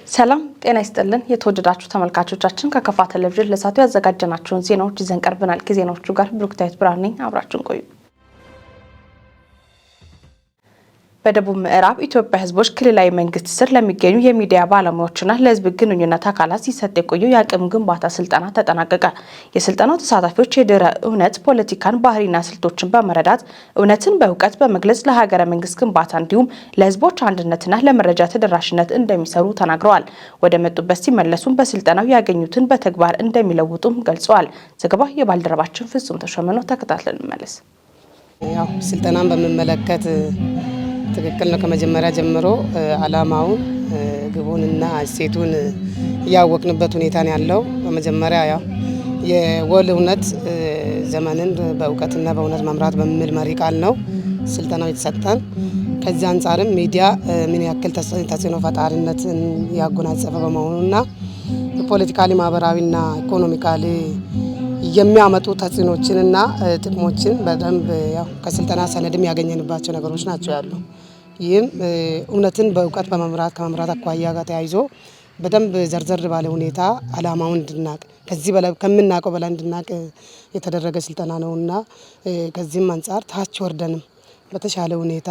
ሰላም ጤና ይስጥልን። የተወደዳችሁ ተመልካቾቻችን፣ ከከፋ ቴሌቪዥን ለሰዓቱ ያዘጋጀናቸውን ዜናዎች ይዘን ቀርበናል። ከዜናዎቹ ጋር ብሩክታዊት ብርሃን ነኝ። አብራችሁን ቆዩ። በደቡብ ምዕራብ ኢትዮጵያ ሕዝቦች ክልላዊ መንግስት ስር ለሚገኙ የሚዲያ ባለሙያዎችና ለሕዝብ ግንኙነት አካላት ሲሰጥ የቆየው የአቅም ግንባታ ስልጠና ተጠናቀቀ። የስልጠናው ተሳታፊዎች የድህረ እውነት ፖለቲካን ባህሪና ስልቶችን በመረዳት እውነትን በእውቀት በመግለጽ ለሀገረ መንግስት ግንባታ እንዲሁም ለሕዝቦች አንድነትና ለመረጃ ተደራሽነት እንደሚሰሩ ተናግረዋል። ወደ መጡበት ሲመለሱም በስልጠናው ያገኙትን በተግባር እንደሚለውጡም ገልጸዋል። ዘገባ የባልደረባችን ፍጹም ተሾመ ነው። ተከታትለን እንመለስ። ያው ስልጠናን በሚመለከት ትክክል ነው። ከመጀመሪያ ጀምሮ አላማውን፣ ግቡንና እሴቱን እያወቅንበት ሁኔታ ነው ያለው። በመጀመሪያ ያው የወል እውነት ዘመንን በእውቀትና በእውነት መምራት በሚል መሪ ቃል ነው ስልጠናው የተሰጠን። ከዚህ አንጻርም ሚዲያ ምን ያክል ተጽዕኖ ፈጣሪነትን ያጎናጸፈ በመሆኑና politically፣ ማህበራዊና economically የሚያመጡ ተጽዕኖችንና ጥቅሞችን በደንብ ያው ከስልጠና ሰነድም ያገኘንባቸው ነገሮች ናቸው ያሉ። ይህም እውነትን በእውቀት በመምራት ከመምራት አኳያ ጋር ተያይዞ በደንብ ዘርዘር ባለ ሁኔታ አላማውን እንድናቅ፣ ከዚህ በላይ ከምናውቀው በላይ እንድናቅ የተደረገ ስልጠና ነውና፣ ከዚህም አንጻር ታች ወርደንም በተሻለ ሁኔታ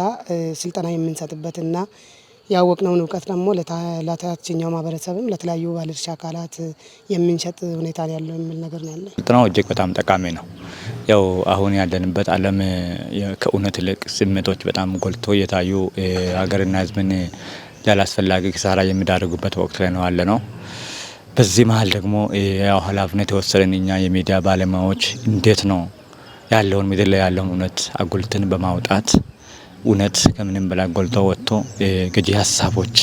ስልጠና የምንሰጥበትና ያወቅነውን እውቀት ደግሞ ለታችኛው ማህበረሰብም ለተለያዩ ባለድርሻ አካላት የምንሸጥ ሁኔታ ነው ያለው የሚል ነገር ነው ያለ። ስልጠናው እጅግ በጣም ጠቃሚ ነው። ያው አሁን ያለንበት ዓለም ከእውነት ይልቅ ስሜቶች በጣም ጎልቶ እየታዩ ሀገርና ሕዝብን ላላስፈላጊ ኪሳራ የሚዳርጉበት ወቅት ላይ ነው ያለነው። በዚህ መሀል ደግሞ ያው ኃላፊነት የወሰደን እኛ የሚዲያ ባለሙያዎች እንዴት ነው ያለውን ምድር ላይ ያለውን እውነት አጉልተን በማውጣት፣ እውነት ከምንም በላይ ጎልቶ ወጥቶ ገዢ ሀሳቦች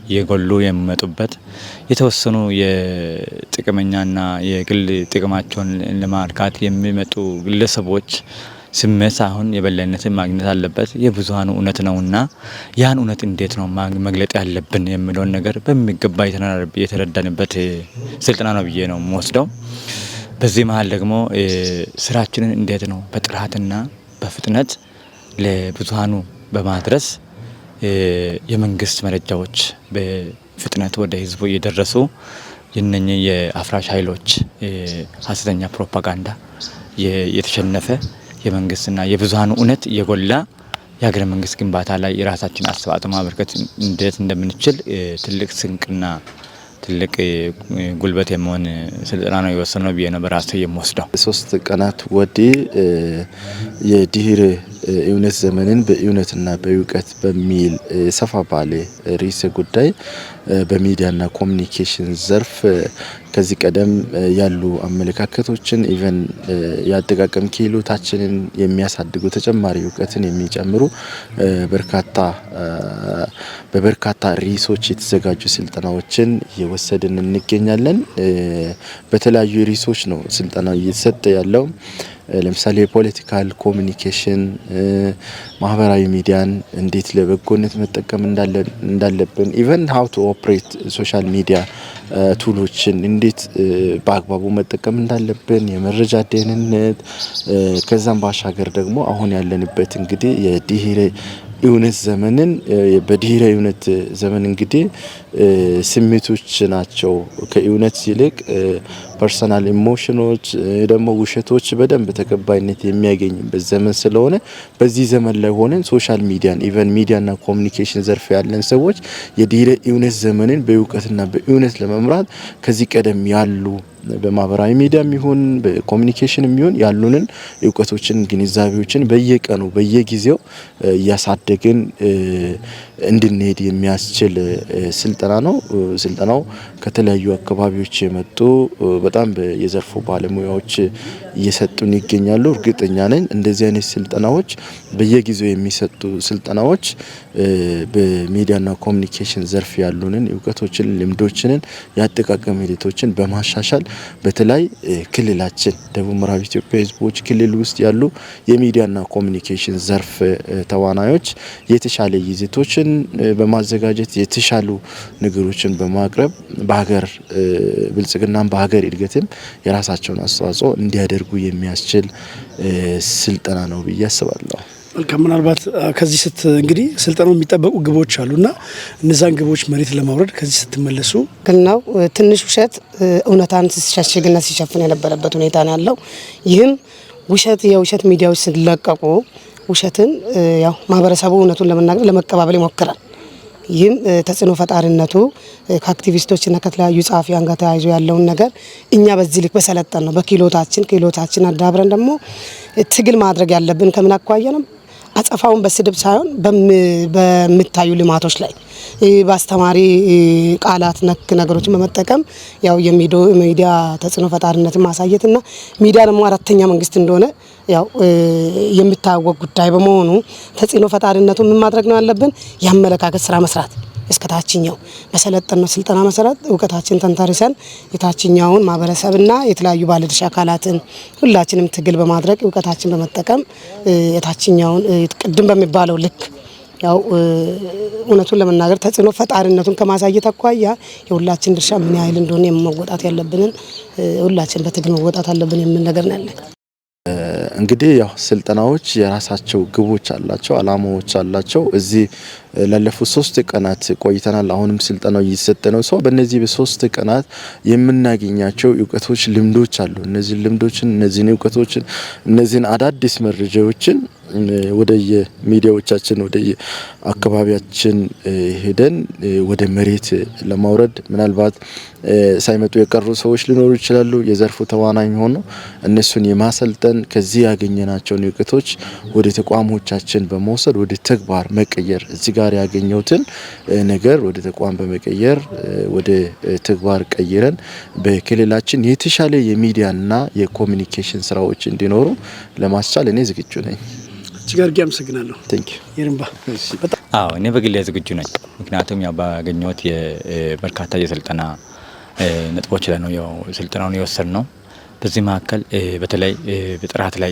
እየጎሉ የሚመጡበት፣ የተወሰኑ የጥቅመኛና የግል ጥቅማቸውን ለማርካት የሚመጡ ግለሰቦች ስሜት አሁን የበላይነትን ማግኘት አለበት። የብዙሀኑ እውነት ነውና ያን እውነት እንዴት ነው መግለጥ ያለብን የሚለውን ነገር በሚገባ የተረዳንበት ስልጠና ነው ብዬ ነው የምወስደው። በዚህ መሀል ደግሞ ስራችንን እንዴት ነው በጥራትና በፍጥነት ለብዙሀኑ በማድረስ፣ የመንግስት መረጃዎች በፍጥነት ወደ ህዝቡ እየደረሱ፣ የነኚህ የአፍራሽ ኃይሎች ሀሰተኛ ፕሮፓጋንዳ የተሸነፈ፣ የመንግስትና የብዙሀኑ እውነት እየጎላ፣ የሀገረ መንግስት ግንባታ ላይ የራሳችን አስተዋጽኦ ማበርከት እንዴት እንደምንችል ትልቅ ስንቅና ትልቅ ጉልበት የመሆን ስልጠና ነው የወሰድነው ብዬ ነው በራሴ የምወስደው። 3 ቀናት ወዲህ የድህረ እውነት ዘመንን በእውነትና በእውቀት በሚል ሰፋ ባለ ርዕሰ ጉዳይ በሚዲያና ኮሚኒኬሽን ዘርፍ ከዚህ ቀደም ያሉ አመለካከቶችን፣ even የአጠቃቀም ክህሎታችንን የሚያሳድጉ፣ ተጨማሪ እውቀትን የሚጨምሩ በበርካታ ርዕሶች የተዘጋጁ ስልጠናዎችን እየወሰድን እንገኛለን። በተለያዩ ርዕሶች ነው ስልጠናው እየተሰጠ ያለው። ለምሳሌ የ political communication፣ ማህበራዊ ሚዲያን እንዴት ለበጎነት መጠቀም እንዳለብን፣ even how to operate social media tool ኦችን እንዴት በአግባቡ መጠቀም እንዳለብን፣ የመረጃ ደህንነት፣ ከዛም ባሻገር ደግሞ አሁን ያለንበት እንግዲህ የድህረ እውነት ዘመንን፣ በድህረ እውነት ዘመን እንግዲህ ስሜቶች ናቸው ከእውነት ይልቅ፣ personal emotion ኦች ደግሞ ውሸቶች በደንብ ተቀባይነት የሚያገኝበት ዘመን ስለሆነ፣ በዚህ ዘመን ላይ ሆነን social media ን፣ even ሚዲያና ኮሚኒኬሽን ዘርፍ ያለን ሰዎች የድህረ እውነት ዘመንን በእውቀትና በእውነት ለመምራት ከዚህ ቀደም ያሉ በማህበራዊ ሚዲያም ይሁን በኮሚኒኬሽንም ይሁን ያሉንን እውቀቶችን፣ ግንዛቤዎችን በየቀኑ በየጊዜው እያሳደግን እንድንሄድ የሚያስችል ስልጠና ነው። ስልጠናው ከተለያዩ አካባቢዎች የመጡ በጣም የዘርፉ ባለሙያዎች እየሰጡን ይገኛሉ። እርግጠኛ ነኝ እንደዚህ አይነት ስልጠናዎች፣ በየጊዜው የሚሰጡ ስልጠናዎች በሚዲያና ኮሚኒኬሽን ዘርፍ ያሉንን እውቀቶችን፣ ልምዶችንን፣ የአጠቃቀም ሂደቶችን በማሻሻል፣ በተለይ ክልላችን ደቡብ ምዕራብ ኢትዮጵያ ሕዝቦች ክልል ውስጥ ያሉ የሚዲያና ኮሚኒኬሽን ዘርፍ ተዋናዮች የተሻለ ይዘቶችን በማዘጋጀት፣ የተሻሉ ነገሮችን በማቅረብ፣ በሀገር ብልጽግናም በሀገር እድገትም የራሳቸውን አስተዋጽኦ እንዲያደርጉ የሚያስችል ስልጠና ነው ብዬ አስባለሁ። መልካም። ምናልባት ከዚህ እንግዲህ ስልጠናው የሚጠበቁ ግቦች አሉና እነዛን ግቦች መሬት ለማውረድ ከዚህ ስትመለሱ ግን ነው ትንሽ ውሸት እውነታን ሲሸሽግና ሲሸፍን የነበረበት ሁኔታ ነው ያለው። ይህም ውሸት የውሸት ሚዲያዎች ሲለቀቁ ውሸትን ያው ማህበረሰቡ እውነቱን ለመናገር ለመቀባበል ይሞክራል። ይህም ተጽዕኖ ፈጣሪነቱ ከአክቲቪስቶችና ከተለያዩ ጸሐፊያን ጋር ተያይዞ ያለውን ነገር እኛ በዚህ ልክ በሰለጠን ነው በክህሎታችን ክህሎታችን አዳብረን ደግሞ ትግል ማድረግ ያለብን ከምን አኳያ ነው? አጸፋውን በስድብ ሳይሆን በሚታዩ ልማቶች ላይ በአስተማሪ ቃላት ነክ ነገሮችን በመጠቀም ያው የሚዲያ ተጽዕኖ ፈጣሪነትን ማሳየትና ሚዲያ ደግሞ አራተኛ መንግስት እንደሆነ ያው የሚታወቅ ጉዳይ በመሆኑ ተጽዕኖ ፈጣሪነቱ ምን ማድረግ ነው ያለብን? የአመለካከት ስራ መስራት እስከ ታችኛው በሰለጠነው ስልጠና መሰረት እውቀታችን ተንተርሰን የታችኛውን ማህበረሰብና የተለያዩ ባለድርሻ አካላትን ሁላችንም ትግል በማድረግ እውቀታችን በመጠቀም የታችኛውን ቅድም በሚባለው ልክ ያው እውነቱን ለመናገር ተጽዕኖ ፈጣሪነቱን ከማሳየት አኳያ የሁላችን ድርሻ ምን ያህል እንደሆነ የመወጣት ያለብንን ሁላችን በትግል መወጣት አለብን የሚል ነገር ነው ያለን። እንግዲህ ያው ስልጠናዎች የራሳቸው ግቦች አላቸው፣ አላማዎች አላቸው። እዚህ ላለፉት 3 ቀናት ቆይተናል። አሁንም ስልጠናው እየተሰጠ ነው። ሰው በእነዚህ በ3 ቀናት የምናገኛቸው እውቀቶች፣ ልምዶች አሉ። እነዚህን ልምዶችን፣ እነዚህን እውቀቶችን፣ እነዚህን አዳዲስ መረጃዎችን ወደየ ሚዲያዎቻችን ወደየ አካባቢያችን ሄደን ወደ መሬት ለማውረድ ምናልባት ሳይመጡ የቀሩ ሰዎች ሊኖሩ ይችላሉ። የዘርፉ ተዋናኝ ሆኖ እነሱን የማሰልጠን ከዚህ ያገኘናቸውን እውቀቶች ወደ ተቋሞቻችን በመውሰድ ወደ ተግባር መቀየር፣ እዚህ ጋር ያገኘሁትን ነገር ወደ ተቋም በመቀየር ወደ ተግባር ቀይረን በክልላችን የተሻለ የሚዲያና የኮሚኒኬሽን ስራዎች እንዲኖሩ ለማስቻል እኔ ዝግጁ ነኝ። እጅግ አድርጌ አመሰግናለሁ። Thank you። ይርምባ። አዎ፣ እኔ በግሌ ዝግጁ ነኝ። ምክንያቱም ያው ባገኘሁት በርካታ የስልጠና ነጥቦች ላይ ነው ያው ስልጠናውን የወሰድነው። በዚህ መካከል በተለይ በጥራት ላይ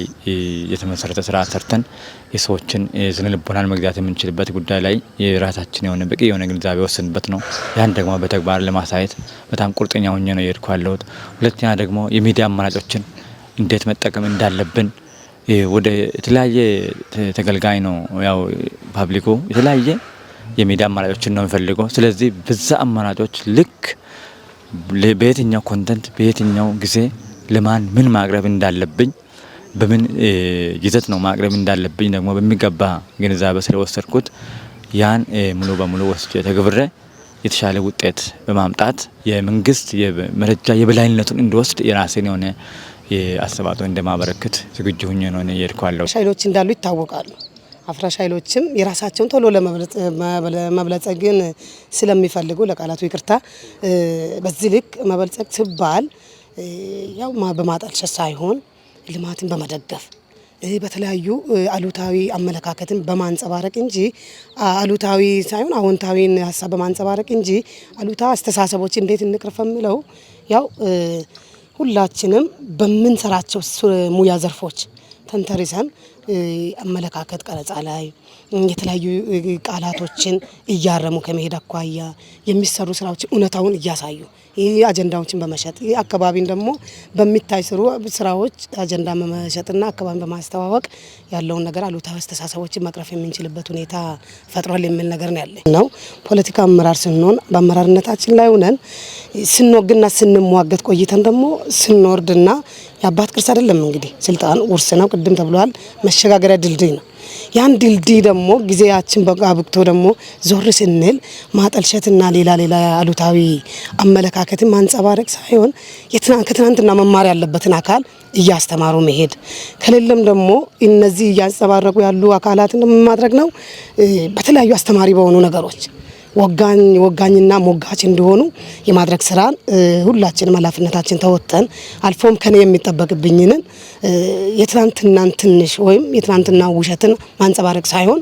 የተመሰረተ ስራ ሰርተን የሰዎችን ስነ ልቦናን መግዛት የምንችልበት ጉዳይ ላይ የራሳችን የሆነ በቂ የሆነ ግንዛቤ ወሰንበት ነው። ያን ደግሞ በተግባር ለማሳየት በጣም ቁርጠኛ ሆኜ ነው የሄድኩ ያለሁት። ሁለተኛ ደግሞ የሚዲያ አማራጮችን እንዴት መጠቀም እንዳለብን ወደ የተለያየ ተገልጋይ ነው ያው public ኡ የተለያየ የሚዲያ አማራጮችን ነው የሚፈልገው። ስለዚህ በዛ አማራጮች ልክ በየትኛው content በየትኛው ጊዜ ለማን ምን ማቅረብ እንዳለብኝ፣ በምን ይዘት ነው ማቅረብ እንዳለብኝ ደግሞ በሚገባ ግንዛቤ ስለወሰድኩት ያን ሙሉ በሙሉ ወስጄ ተግብሬ የተሻለ ውጤት በማምጣት የመንግስት የመረጃ የበላይነቱን እንዲወስድ የራሴን የሆነ አስተዋጽኦ እንደማበረክት ዝግጁ ሆኜ ነው እኔ እየሄድኩ ያለሁት። ኃይሎች እንዳሉ ይታወቃሉ። አፍራሽ ኃይሎችም የራሳቸውን ቶሎ ለመብለጸግን ስለሚፈልጉ፣ ለቃላቱ ይቅርታ፣ በዚህ ልክ መበልጸግ ሲባል ያው በማጠልሸት ሳይሆን ልማትን በመደገፍ በተለያዩ አሉታዊ አመለካከትን በማንጸባረቅ እንጂ፣ አሉታዊ ሳይሆን አዎንታዊን ሀሳብ በማንጸባረቅ እንጂ አሉታዊ አስተሳሰቦች እንዴት እንቅረፍ የሚለው ያው ሁላችንም በምንሰራቸው ሙያ ዘርፎች ተንተርሰን አመለካከት ቀረጻ ላይ የተለያዩ ቃላቶችን እያረሙ ከመሄድ አኳያ የሚሰሩ ስራዎች እውነታውን እያሳዩ ይህ አጀንዳዎችን በመሸጥ ይህ አካባቢን ደግሞ በሚታይ ስራዎች አጀንዳ በመሸጥና አካባቢን በማስተዋወቅ ያለውን ነገር አሉታዊ አስተሳሰቦችን መቅረፍ የምንችልበት ሁኔታ ፈጥሯል የሚል ነገር ነው ያለኝ ነው። ፖለቲካ አመራር ስንሆን በአመራርነታችን ላይ ሆነን ስንወግና ስንሟገት ቆይተን ደግሞ ስንወርድና የአባት ቅርስ አይደለም እንግዲህ ስልጣን ውርስ ነው፣ ቅድም ተብሏል። መሸጋገሪያ ድልድይ ነው። ያን ድልድይ ደግሞ ጊዜያችን አብቅቶ ደግሞ ዞር ስንል ማጠልሸትና ሌላ ሌላ አሉታዊ አመለካከትን ማንጸባረቅ ሳይሆን ከትናንትና መማር ያለበትን አካል እያስተማሩ መሄድ፣ ከሌለም ደግሞ እነዚህ እያንጸባረቁ ያሉ አካላትን ማድረግ ነው። በተለያዩ አስተማሪ በሆኑ ነገሮች ወጋኝ ወጋኝና ሞጋች እንዲሆኑ የማድረግ ስራን ሁላችንም ኃላፊነታችን ተወጥተን አልፎም ከኔ የሚጠበቅብኝንን የትናንትናን ትንሽ ወይም የትናንትና ውሸትን ማንጸባረቅ ሳይሆን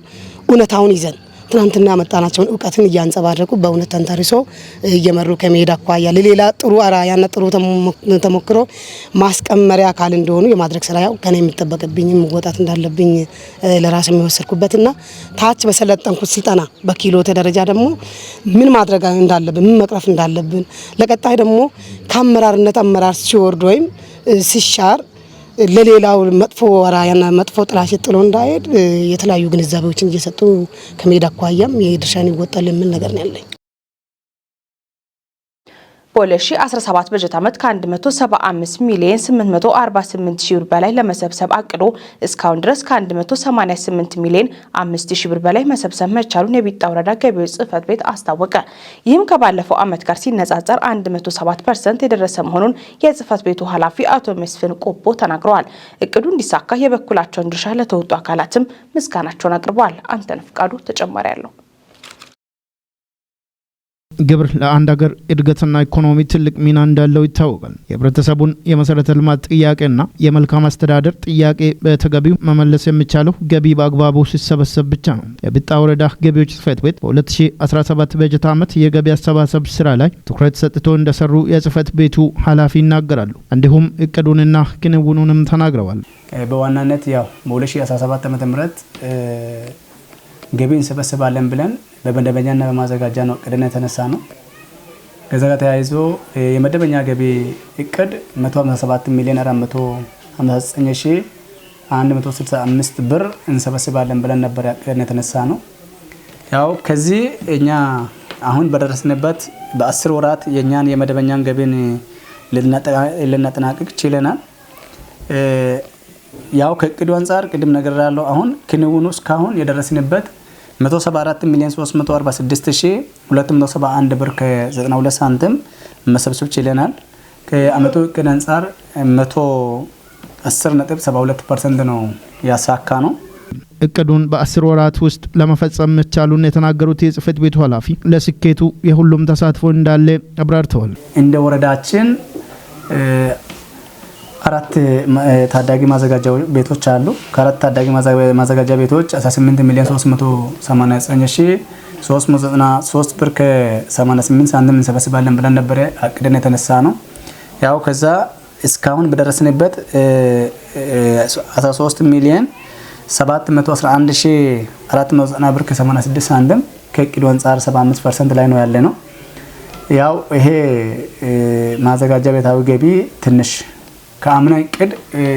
እውነታውን ይዘን ትናንትና ያመጣናቸውን እውቀትን እያንጸባረቁ በእውነት ተንተርሶ እየመሩ ከመሄድ አኳያ ለሌላ ጥሩ አርአያና ጥሩ ተሞክሮ ማስቀመሪያ አካል እንደሆኑ የማድረግ ስራ ያው ከኔ የሚጠበቅብኝ መወጣት እንዳለብኝ ለራስ የሚወሰድኩበትና ታች በሰለጠንኩት ስልጠና በኪሎተ ደረጃ ደግሞ ምን ማድረግ እንዳለብን፣ ምን መቅረፍ እንዳለብን፣ ለቀጣይ ደግሞ ከአመራርነት አመራር ሲወርድ ወይም ሲሻር ለሌላው መጥፎ አርአያና መጥፎ ጥላሸት ጥሎ እንዳይሄድ የተለያዩ ግንዛቤዎችን እየሰጡ ከመሄድ አኳያም የድርሻን ይወጣል የሚል ነገር ነው ያለኝ። በ2017 በጀት ዓመት ከ175 ሚሊዮን 848 ሺህ ብር በላይ ለመሰብሰብ አቅዶ እስካሁን ድረስ ከ188 ሚሊዮን 5 ሺህ ብር በላይ መሰብሰብ መቻሉን የቢጣ ወረዳ ገቢዎች ጽሕፈት ቤት አስታወቀ። ይህም ከባለፈው ዓመት ጋር ሲነጻጸር 107% የደረሰ መሆኑን የጽሕፈት ቤቱ ኃላፊ አቶ መስፍን ቆቦ ተናግረዋል። እቅዱ እንዲሳካ የበኩላቸውን ድርሻ ለተወጡ አካላትም ምስጋናቸውን አቅርበዋል። አንተነህ ፍቃዱ ተጨማሪ አለው። ግብር ለአንድ ሀገር እድገትና ኢኮኖሚ ትልቅ ሚና እንዳለው ይታወቃል። የህብረተሰቡን የመሰረተ ልማት ጥያቄና የመልካም አስተዳደር ጥያቄ በተገቢው መመለስ የሚቻለው ገቢ በአግባቡ ሲሰበሰብ ብቻ ነው። የቢጣ ወረዳ ገቢዎች ጽሕፈት ቤት በ2017 በጀት ዓመት የገቢ አሰባሰብ ስራ ላይ ትኩረት ሰጥቶ እንደሰሩ የጽሕፈት ቤቱ ኃላፊ ይናገራሉ። እንዲሁም እቅዱንና ክንውኑንም ተናግረዋል። በዋናነት ያው በ2017 ዓ.ም ገቢ እንሰበስባለን ብለን በመደበኛና በማዘጋጃ ነው እቅድን የተነሳ ነው። ከዛ ጋር ተያይዞ የመደበኛ ገቢ እቅድ 157 ሚሊዮን 459 ሺህ 165 ብር እንሰበስባለን ብለን ነበር እቅድን የተነሳ ነው። ያው ከዚህ እኛ አሁን በደረስንበት በ10 ወራት የእኛን የመደበኛን ገቢን ልናጠናቅቅ ችለናል። ያው ከእቅዱ አንጻር ቅድም ነገር ያለው አሁን ክንውኑ እስካሁን የደረስንበት 174 ሚሊዮን 346 ሺህ 271 ብር ከ92 ሳንቲም መሰብሰብ ችለናል። ከአመቱ እቅድ አንጻር 110.72% ነው ያሳካ ነው። እቅዱን በ10 ወራት ውስጥ ለመፈጸም መቻሉን የተናገሩት የጽሕፈት ቤቱ ኃላፊ ለስኬቱ የሁሉም ተሳትፎ እንዳለ አብራርተዋል። እንደ ወረዳችን 4 ታዳጊ ማዘጋጃ ቤቶች አሉ። ከአራት ታዳጊ ማዘጋጃ ቤቶች 18 ሚሊዮን 389 ሺህ 393 ብር ከ88 ሳንቲም እንሰበስባለን ብለን ነበረ አቅደን የተነሳ ነው። ያው ከዛ እስካሁን በደረስንበት 13 ሚሊዮን 711 ሺህ 490 ብር ከ86 ሳንቲም ከእቅዱ አንጻር 75% ላይ ነው ያለ ነው። ያው ይሄ ማዘጋጃ ቤታዊ ገቢ ትንሽ ከአምና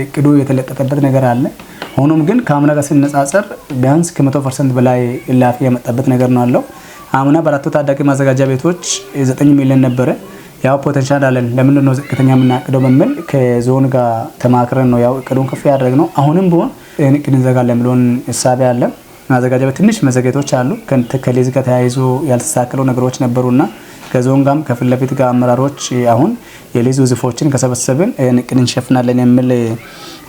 እቅዱ የተለጠጠበት ነገር አለ። ሆኖም ግን ከአምና ጋር ሲነጻጸር ቢያንስ ከ100% በላይ እላፊ የመጣበት ነገር ነው ያለው። አምና በአራቱ ታዳጊ ማዘጋጃ ቤቶች 9 ሚሊዮን ነበረ። ያው potential አለን፣ ለምንድን ነው ዝቅተኛ የምናቅደው በሚል ከዞን ጋር ተማክረን ነው ያው እቅዱን ከፍ ያደረግነው። አሁንም ቢሆን ይህን እቅድ እንዘጋለን ብሎን እሳቤ አለ። ማዘጋጃ ቤት ትንሽ መዘግየቶች አሉ። ከሊዝ ጋር ተያይዞ ያልተስተካከሉ ነገሮች ነበሩና ከዞን ጋርም ከፊት ለፊት ጋር አመራሮች አሁን የሊዝ ውዝፎችን ከሰበሰብን እቅድ እንሸፍናለን የሚል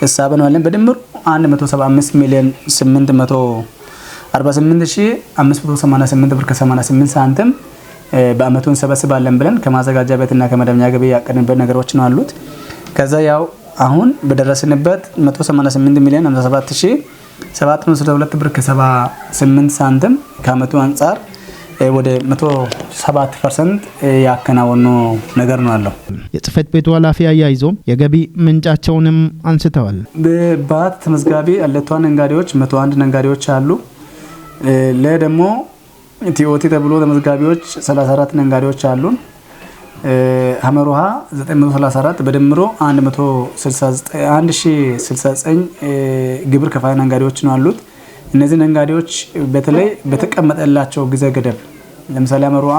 እሳቤ ነው ያለን። በድምሩ 175 ሚሊዮን 848 ሺህ 588 ብር ከ88 ሳንቲም በአመቱ እንሰበስባለን ብለን ከማዘጋጃ ቤትና ከመደበኛ ገቢ ያቀድንበት ነገሮች ነው አሉት። ከዛ ያው አሁን በደረስንበት 188 ሚሊዮን 57 ሺህ 762 ብር ከ78 ሳንቲም ከአመቱ አንጻር ወደ 107% ያከናወኑ ነገር ነው ያለው። የጽሕፈት ቤቱ ኃላፊ አያይዞም የገቢ ምንጫቸውንም አንስተዋል። በባት ተመዝጋቢ አለቷ ነጋዴዎች 101 ነጋዴዎች አሉ። ለደግሞ TOT ተብሎ ተመዝጋቢዎች 34 ነጋዴዎች አሉን። ሀመሩሃ 934 በድምሮ 1069 ግብር ከፋይ ነጋዴዎች ነው አሉት። እነዚህ ነጋዴዎች በተለይ በተቀመጠላቸው ጊዜ ገደብ ለምሳሌ ሀመሩሃ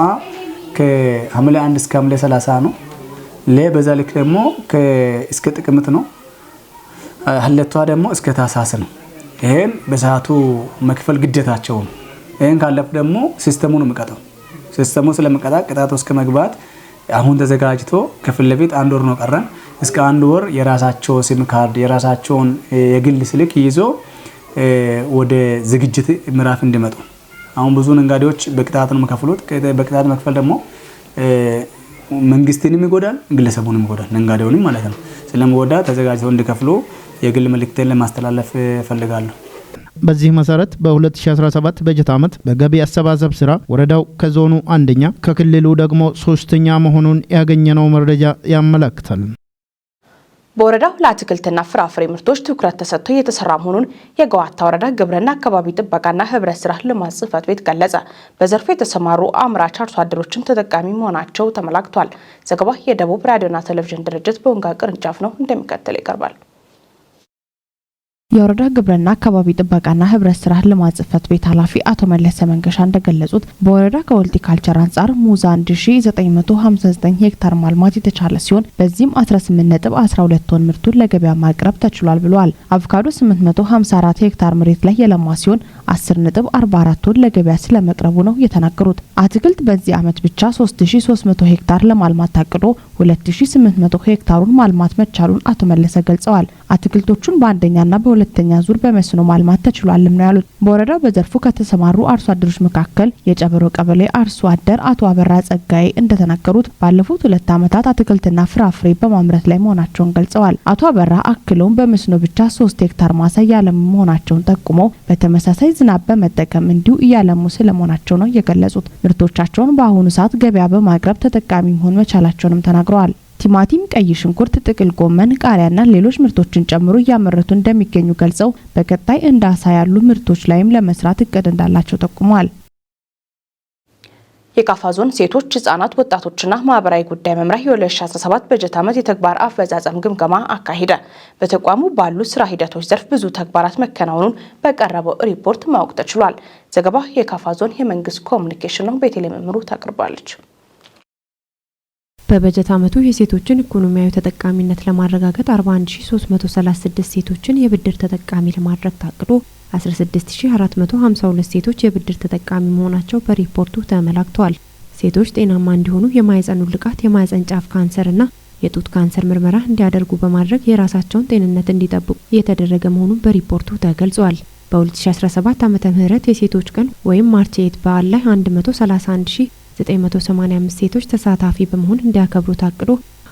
ከሐምሌ 1 እስከ ሐምሌ 30 ነው። በዛ ልክ ደግሞ እስከ ጥቅምት ነው። ሀለቷ ደግሞ እስከ ታህሳስ ነው። ይሄን በሰዓቱ መክፈል ግዴታቸው ነው። ይሄን ካለፉ ደግሞ system ኡ ነው የሚቀጣው። system ኡ ስለሚቀጣ ቅጣቱ እስከ መግባት አሁን ተዘጋጅቶ ከፊት ለፊት አንድ ወር ነው ቀረን። እስከ አንድ ወር የራሳቸው ሲም ካርድ የራሳቸውን የግል ስልክ ይዞ ወደ ዝግጅት ምዕራፍ እንዲመጡ። አሁን ብዙ ነጋዴዎች በቅጣት ነው የሚከፍሉት። በቅጣት መክፈል ደግሞ መንግስትንም ይጎዳል፣ ግለሰቡንም ይጎዳል፣ ነጋዴውንም ማለት ነው። ስለሚጎዳ ተዘጋጅተው እንዲከፍሉ የግል መልእክቴን ለማስተላለፍ እፈልጋለሁ። በዚህ መሰረት በ2017 በጀት ዓመት በገቢ አሰባሰብ ስራ ወረዳው ከዞኑ አንደኛ ከክልሉ ደግሞ ሶስተኛ መሆኑን ያገኘነው መረጃ ያመላክታል። በወረዳው ለአትክልትና ፍራፍሬ ምርቶች ትኩረት ተሰጥቶ እየተሰራ መሆኑን የገዋታ ወረዳ ግብርና አካባቢ ጥበቃና ህብረት ስራ ልማት ጽሕፈት ቤት ገለጸ። በዘርፉ የተሰማሩ አምራች አርሶ አደሮችም ተጠቃሚ መሆናቸው ተመላክቷል። ዘገባ የደቡብ ራዲዮና ቴሌቪዥን ድርጅት በወንጋ ቅርንጫፍ ነው፣ እንደሚከተለው ይቀርባል። የወረዳ ግብርና አካባቢ ጥበቃና ህብረት ስራ ልማት ጽሕፈት ቤት ኃላፊ አቶ መለሰ መንገሻ እንደገለጹት በወረዳ ከሆርቲካልቸር አንጻር ሙዝ 1959 ሄክታር ማልማት የተቻለ ሲሆን በዚህም 18.12 ቶን ምርቱን ለገበያ ማቅረብ ተችሏል ብለዋል። አቮካዶ 854 ሄክታር መሬት ላይ የለማ ሲሆን 10.44 ቶን ለገበያ ስለመቅረቡ ነው የተናገሩት። አትክልት በዚህ ዓመት ብቻ 3300 ሄክታር ለማልማት ታቅዶ 2800 ሄክታሩን ማልማት መቻሉን አቶ መለሰ ገልጸዋል። አትክልቶቹን በአንደኛና በሁለተኛ ዙር በመስኖ ማልማት ተችሏልም ነው ያሉት። በወረዳው በዘርፉ ከተሰማሩ አርሶ አደሮች መካከል የጨበሮ ቀበሌ አርሶ አደር አቶ አበራ ጸጋዬ እንደተናገሩት ባለፉት 2 ዓመታት አትክልትና ፍራፍሬ በማምረት ላይ መሆናቸውን ገልጸዋል። አቶ አበራ አክለውም በመስኖ ብቻ 3 ሄክታር ማሳ ያለሙ መሆናቸውን ጠቁመው በተመሳሳይ ዝናብ በመጠቀም እንዲሁ እያለሙ ስለመሆናቸው ነው የገለጹት። ምርቶቻቸውን በአሁኑ ሰዓት ገበያ በማቅረብ ተጠቃሚ መሆን መቻላቸውንም ተናግረዋል። ቲማቲም፣ ቀይ ሽንኩርት፣ ጥቅል ጎመን፣ ቃሪያና ሌሎች ምርቶችን ጨምሮ እያመረቱ እንደሚገኙ ገልጸው በቀጣይ እንደ አሳ ያሉ ምርቶች ላይም ለመስራት እቅድ እንዳላቸው ጠቁመዋል። የካፋ ዞን ሴቶች፣ ህጻናት፣ ወጣቶችና ማህበራዊ ጉዳይ መምሪያ የ2017 በጀት ዓመት የተግባር አፈጻጸም ግምገማ አካሄደ። በተቋሙ ባሉ ስራ ሂደቶች ዘርፍ ብዙ ተግባራት መከናወኑን በቀረበው ሪፖርት ማወቅ ተችሏል። ዘገባ የካፋ ዞን የመንግስት ኮሚኒኬሽን ነው። ቤተልሔም እምሩ ታቀርባለች። በበጀት ዓመቱ የሴቶችን ኢኮኖሚያዊ ተጠቃሚነት ለማረጋገጥ 41336 ሴቶችን የብድር ተጠቃሚ ለማድረግ ታቅዶ 16452 ሴቶች የብድር ተጠቃሚ መሆናቸው በሪፖርቱ ተመላክቷል። ሴቶች ጤናማ እንዲሆኑ የማህጸን ውልቃት፣ የማህጸን ጫፍ ካንሰርና የጡት ካንሰር ምርመራ እንዲያደርጉ በማድረግ የራሳቸውን ጤንነት እንዲጠብቁ እየተደረገ መሆኑን በሪፖርቱ ተገልጿል። በ2017 ዓመተ ምህረት የሴቶች ቀን ወይም March 8 በዓል ላይ 131985 ሴቶች ተሳታፊ በመሆን እንዲያከብሩ ታቅዶ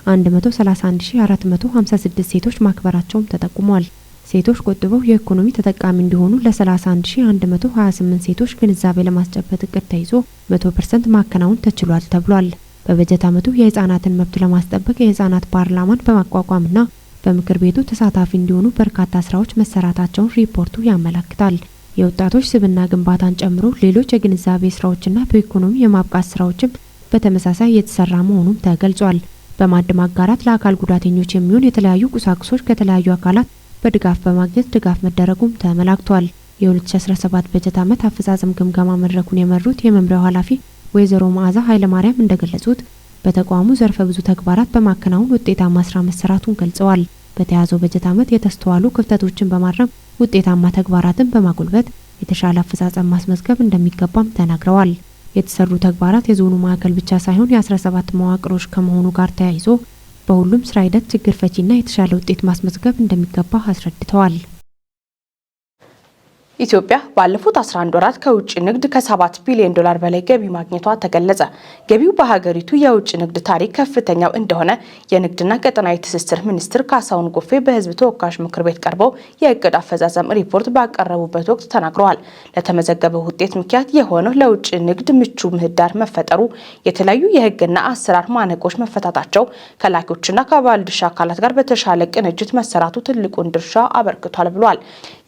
131456 ሴቶች ማክበራቸውም ተጠቁሟል። ሴቶች ቆጥበው የኢኮኖሚ ተጠቃሚ እንዲሆኑ ለ31128 ሴቶች ግንዛቤ ለማስጨበጥ እቅድ ተይዞ 100% ማከናወን ተችሏል ተብሏል። በበጀት ዓመቱ የህጻናትን መብት ለማስጠበቅ የህጻናት ፓርላማን በማቋቋምና በምክር ቤቱ ተሳታፊ እንዲሆኑ በርካታ ስራዎች መሰራታቸውን ሪፖርቱ ያመላክታል። የወጣቶች ስብዕና ግንባታን ጨምሮ ሌሎች የግንዛቤ ስራዎችና በኢኮኖሚ የማብቃት ስራዎችም በተመሳሳይ እየተሰራ መሆኑም ተገልጿል። በማዕድ ማጋራት ለአካል ጉዳተኞች የሚሆን የተለያዩ ቁሳቁሶች ከተለያዩ አካላት በድጋፍ በማግኘት ድጋፍ መደረጉም ተመላክቷል። የ2017 በጀት ዓመት አፈጻጸም ግምገማ መድረኩን የመሩት የመምሪያው ኃላፊ ወይዘሮ መዓዛ ኃይለማርያም እንደገለጹት በተቋሙ ዘርፈ ብዙ ተግባራት በማከናወን ውጤታማ ስራ መሰራቱን ገልጸዋል። በተያዘው በጀት ዓመት የተስተዋሉ ክፍተቶችን በማረም ውጤታማ ተግባራትን በማጎልበት የተሻለ አፈጻጸም ማስመዝገብ እንደሚገባም ተናግረዋል። የተሰሩ ተግባራት የዞኑ ማዕከል ብቻ ሳይሆን የ17 መዋቅሮች ከመሆኑ ጋር ተያይዞ በሁሉም ስራ ሂደት ችግር ፈቺና የተሻለ ውጤት ማስመዝገብ እንደሚገባ አስረድተዋል። ኢትዮጵያ ባለፉት 11 ወራት ከውጭ ንግድ ከ7 ቢሊዮን ዶላር በላይ ገቢ ማግኘቷ ተገለጸ። ገቢው በሀገሪቱ የውጭ ንግድ ታሪክ ከፍተኛው እንደሆነ የንግድና ቀጠናዊ ትስስር ሚኒስትር ካሳሁን ጎፌ በሕዝብ ተወካዮች ምክር ቤት ቀርበው የእቅድ አፈጻጸም ሪፖርት ባቀረቡበት ወቅት ተናግረዋል። ለተመዘገበው ውጤት ምክንያት የሆነው ለውጭ ንግድ ምቹ ምህዳር መፈጠሩ፣ የተለያዩ የሕግና አሰራር ማነቆች መፈታታቸው፣ ከላኪዎችና ከባለድርሻ አካላት ጋር በተሻለ ቅንጅት መሰራቱ ትልቁን ድርሻ አበርክቷል ብሏል።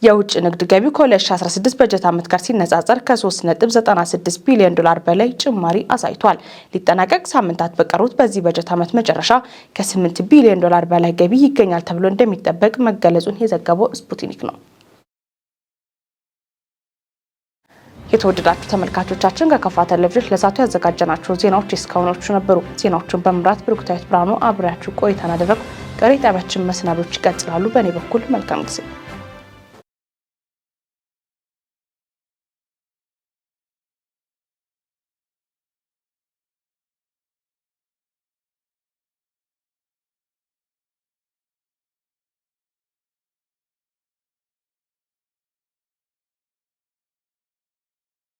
የውጭ ንግድ ገቢው ከ2016 በጀት ዓመት ጋር ሲነጻጸር ከ3.96 ቢሊዮን ዶላር በላይ ጭማሪ አሳይቷል። ሊጠናቀቅ ሳምንታት በቀሩት በዚህ በጀት ዓመት መጨረሻ ከ8 ቢሊዮን ዶላር በላይ ገቢ ይገኛል ተብሎ እንደሚጠበቅ መገለጹን የዘገበው ስፑትኒክ ነው። የተወደዳችሁ ተመልካቾቻችን፣ ከካፋ ቴሌቪዥን ለሰዓቱ ያዘጋጀናቸው ዜናዎች እስካሁኖቹ ነበሩ። ዜናዎቹን በመምራት ብሩክታዊት ብርሃኑ አብሬያችሁ ቆይታን አደረግኩ። ቀሪ ጣቢያችን መሰናዶች ይቀጥላሉ። በእኔ በኩል መልካም ጊዜ።